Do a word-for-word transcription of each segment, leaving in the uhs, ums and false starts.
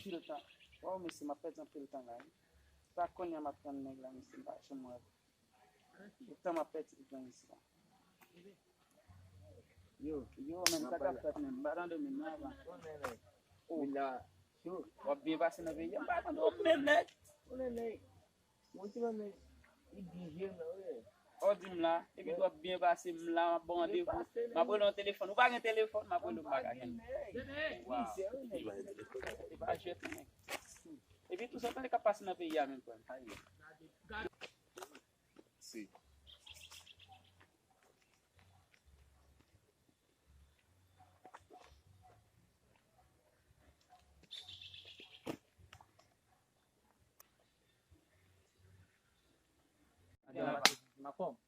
Anpil tan. Waw, mesye, m ap pèdi anpil tan la, wi. Pa kounye a m ap tann nèg la, mesye, m pa janm wè l. Tout tan m ap pèdi tan isi la. Yo, yo, men sa k ap fèt menm. M pa tande w menm non avan. Konnen nèg. Oh. Vin la. Yo. W ap byen pase nan peyi a. M pa tande w menm nèg. Konnen nèg. Mwen ti mwen men. Li byen jwe nan wi. Ou di m la, epi w ap byen pase m la, m ap ba w randevou. M ap rele w nan telefòn. Ou pa gen telefòn, m ap rele w m pa ka jwenn. Waw. Se pa jwèt non nèg. Epi tou sa pale k ap pase nan peyi a menm frè m. Si.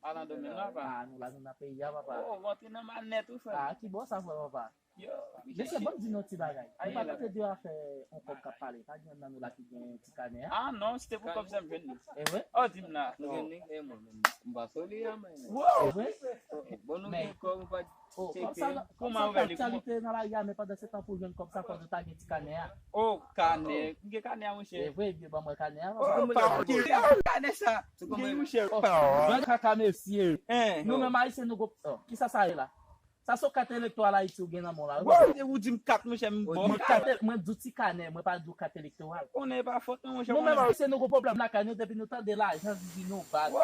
Alan Domingue la, papa. Ah, nou la, nou nan peyi a, papa. Oh, w antre nan manèt wi frè m. Ah, ki bò sa frè papa? Yo, mesye, ban m di nou yon ti bagay. Nou pa tande de afè yon kòb k ap pale. Pa gen nan nou la ki gen ti kanè a? Ah non, se te pou kòb sa m jwenn li. E vre? Oh, di m la. Nou gen li, e mwen menm. M pa sou li a, men. Wow! E vre? Bon, nou gen kòb, ou pa tcheke. Kòb sa, kòman ou gade? Kòb sa, nan lari a, men pandan se tan pou jwenn kòb sa, fò nou ta gen ti kanè a. Oh, kanè. M gen kanè a, monchè. E vre, byen, ban mwen kanè a, papa. Oh, pa gen kanè sa. Ou gen, monchè. Oh, mwen kaka, mesye. Nou menm Ayisyen, nou go, oh, kisa sa ye la? Sa se kat elektoral Ayiti ou gen nan men w la wi. Ou di m kat, monchè, m bò. Mwen di w ti kanè, mwen pa di w kat elektoral. Konnen e pa fòt mwen, monchè. Nou menm Ayisyen nou gon pwoblèm lakay nou depi nou tande lajan di nou baz.